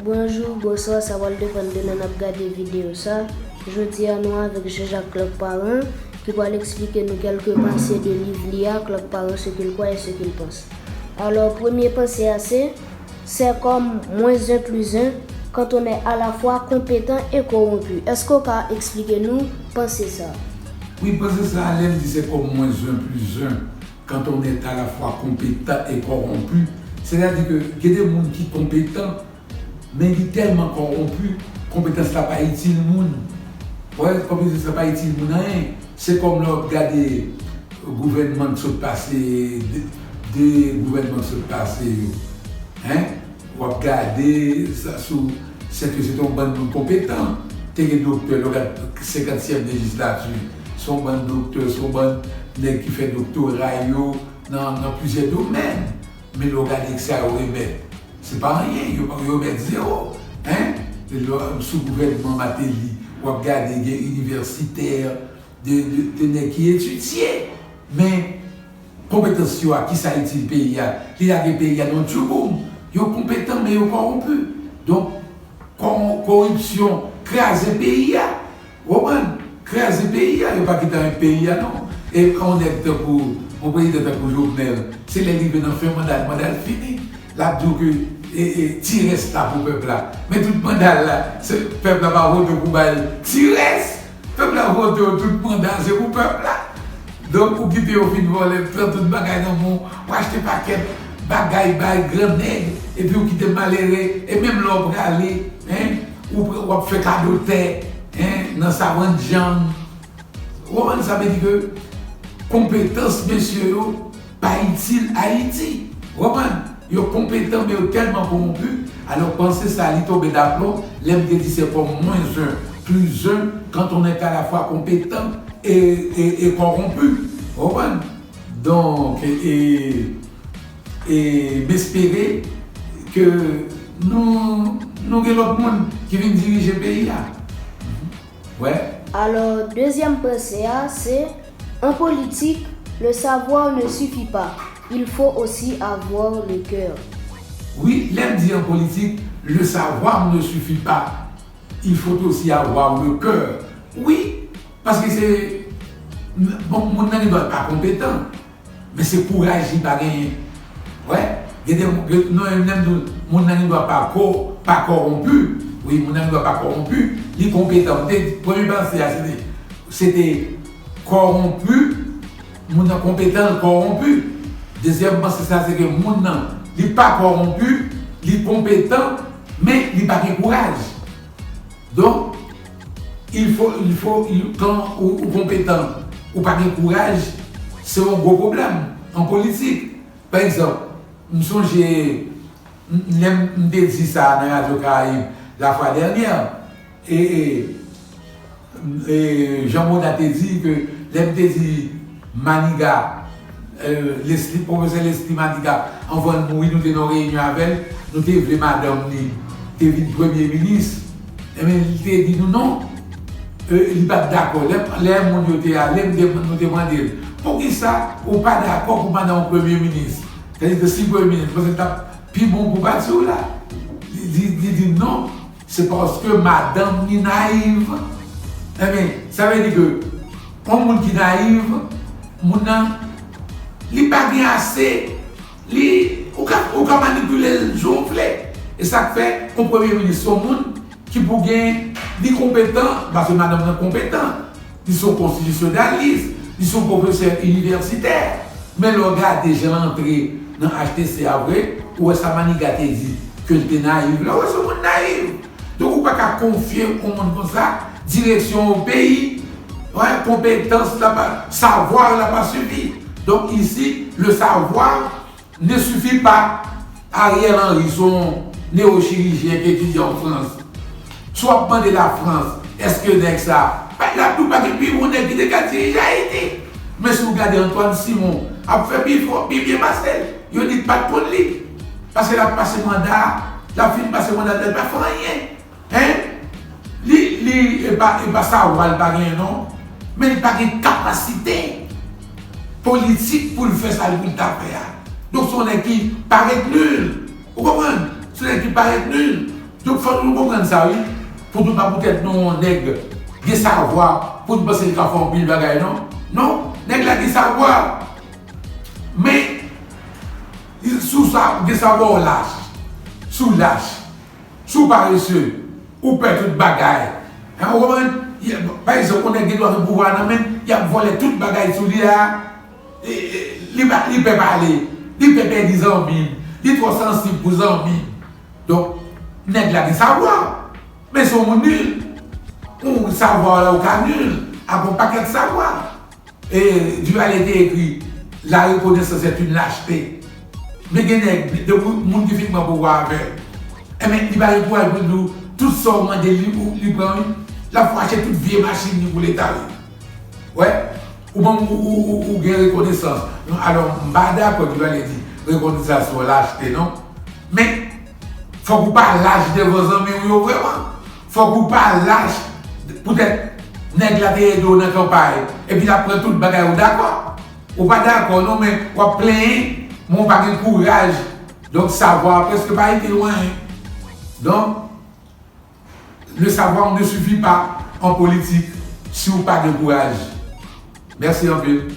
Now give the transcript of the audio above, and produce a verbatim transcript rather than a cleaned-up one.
Bonjou, bonswa, sa pral depann de lè n ap gade videyo sa. Jodi a, nou avèk Jean-Jacques Clark Parent, ki pral eksplike nou kèlke panse de liv li a, Clark Parent, ce qu'il croit et ce qu'il pense. Alò, premye panse a se, c'est comme moins un plus un quand on est à la fois compétent et corrompu. Èske w ka eksplike nou panse sa? Wi, panse sa, lè m di c'est comme moins un plus un quand on est à la fois compétent et corrompu, sètadi ke gen de moun ki konpetan, men li tèlman kòwonpi, konpetans la pa itil moun. Wè, konpetans la pa itil moun anyen. Se kòm lè w ap gade gouvènman k sot pase, de, de gouvènman k sot pase yo. Hein? W ap gade sa sou, se ke se te yon bann moun konpetan. Te gen doktè, lè w gad senkantyèm lejislati, se yon bann doktè, se yon bann nèg ki fè doktora yo nan, nan plizyè domèn. Men lè w gade sa yo remèt, se pa anyen, yo, yo remèt zewo. Hein? Lè w, sou gouvènman Martelly, w ap gade gen inivèsitè, de, de, de nèg ki etidye. Men konpetans yo a, kisa itil peyi a? Li lage peyi a nan tchouboum. Yo konpetan, men yo kòwonpi. Donk, kò-, kòripsyon kraze peyi a. Ou konprann? Kraze peyi a, yo pa kite anyen peyi a non. E yon nèg tankou, yon prezidan tankou Jovenel, se lè li rive nan fen manda l, manda l fini. L ap di w ke e, e, ti rès la pou pèp la. Men tout manda l la, se, pèp la pa vote w pou ba l ti rès. Pèp la vote w, tout manda se pou pèp la. Donk, ou kite yo fin vòlè, pran tout bagay nan men w, ou achte pakèt bagay bay gran nèg, epi ou kite malere, e menm lè w prale, hein, ou pre-, w ap fè kado tè, hein, nan savann djanm. Ou konprann sa vle di ke konpetans mesye yo pa itil Ayiti. Ou konprann? Yo konpetan, men yo tèlman kòwonpi. Alò, panse sa, li tonbe daplon, lè m te di c'est comme moins un plus un quand on est à la fois compétent et, et, et corrompu. Ou konprann? Donk, e, e, e m espere ke nou, nou gen lòt moun ki vin dirije peyi a. Wè. Alò, dezyèm panse a, se, en politique, le savoir ne suffit pas. Il faut aussi avoir le cœur. Wi, lè m di an politik, le savoir ne suffit pas. Il faut aussi avoir le cœur. Wi, paske se, bon, moun nan gen dwa pa konpetan, men se kouraj li pa genyen. Wè, gen de, gen, non, menm tou, moun nan gen dwa pa kò, pa kòwonpi. Wi, moun nan gen dwa pa kòwonpi, li konpetan. M te di, premye panse a, se te, se te kòwonpi, moun nan konpetan, l kòwonpi. Dezyèm panse sa, se ke moun nan, li pa kòwonpi, li konpetan, men li pa gen kouraj. Donk, il faut, il faut, il, kan ou, ou konpetan, ou pa gen kouraj, se yon gwo pwoblèm an politik. Pa egzanp, m sonje, m, lè m, m te di sa nan Radyo Karayib la fwa dènyè, e, e, e, Jean Mona te di ke lè m te di Maniga, e, Leslie, pwofesè Leslie Maniga, anvan l mouri, nou te nan yon reyinyon avè l, nou te vle madanm li te vin premye minis. Ebyen, li te di nou non, e, li pa t dakò. Lè, lè moun yo te ale, m te, nou te mande l, poukisa ou pa dakò pou madanm ou premye minis? Sètadi ke si premye minis, paske l t ap pi bon pou pati w la. Li, li, li di non, se paske madanm li nayiv. Ebyen, sa vle di ke yon moun ki nayiv, moun nan, li pa gen ase, li, ou ka, ou ka manipile l jan w vle. E sa k fè, yon premye minis se yon moun ki pou gen, li konpetan, paske madanm nan konpetan, li se yon konstitisyonalis, li se yon pwofesè inivèsitè. Men lè w gade jan l antre nan H T C a vre, ou wè sa Maniga te di, ke l te nayiv la, ou wè se yon moun nayiv. Donk ou pa ka konfye yon moun konsa direksyon yon peyi, wè, konpetans la pa, savwa la pa sifi. Donk isi, le savoir ne suffit pas. Ariel Henry se yon newochirijyen k etidye an Frans. Si w ap mande Lafrans, èske nèg sa, pa, l ap di w pa gen pi bon nèg ki te ka dirije Ayiti. Men si w gade Antoine Simon ap fè pi fò, pi byen pase l, yo di pa t konn li. Paske l ap pase manda, l ap fin pase manda l, l pa fè anyen. Hein? Li, li, e pa, e pa savwa l pa genyen non. Men li pa gen kapasite politik pou l fè sa l pou l ta fè a. Donk se yon nèg ki parèt nil. Ou konprann? Se yon nèg ki parèt nil. Donk, fòk nou konprann sa, wi. Pou nou pa poutèt nou yon nèg gen savwa, pou nou panse li ka fè anpil bagay, non. Non, nèg la gen savwa. Men, si w sa, gen savwa, w lach. Si w lach, si w parese, ou pè tout bagay. Hein, ou konprann? Pa egzanp, yon nèg gen dwa gen pouvwa nan men l, y ap vòlè tout bagay sou li a. Li pè pale, li pè pèdi zanmi l, li twò sansib pou zanmi l. Donk, nèg la gen savwa, men se yon moun nil. Ou savwa la ou ka nil, ak yon pakèt savwa. E Duvalier te ekri, la reconnaissance est une lâcheté. Men gen nèg, de moun ki fin pran pouvwa avè l. Enben, li pa gen kouraj pou l di w, tout sa w mande li, li pran wi. L ap fò achte tout vye machin li pou leta wi. Wè, ou ban ou, ou, ou, ou gen rekonesans. Non, alò, m pa dakò ki pale di rekonesans se yon lachte, non. Men, fòk ou pa lach devan zanmi w yo vrèman. Fòk ou pa lach, poutèt nèg la te ede w nan kanpay, epi l ap pran tout bagay ou dakò. Ou pa dakò, non, men w ap plenyen, men w pa gen kouraj. Donk, savwa prèske pa itil w anyen. Donk, le savoir ne suffit pas en politique si ou pa gen kouraj. Mèsi anpil.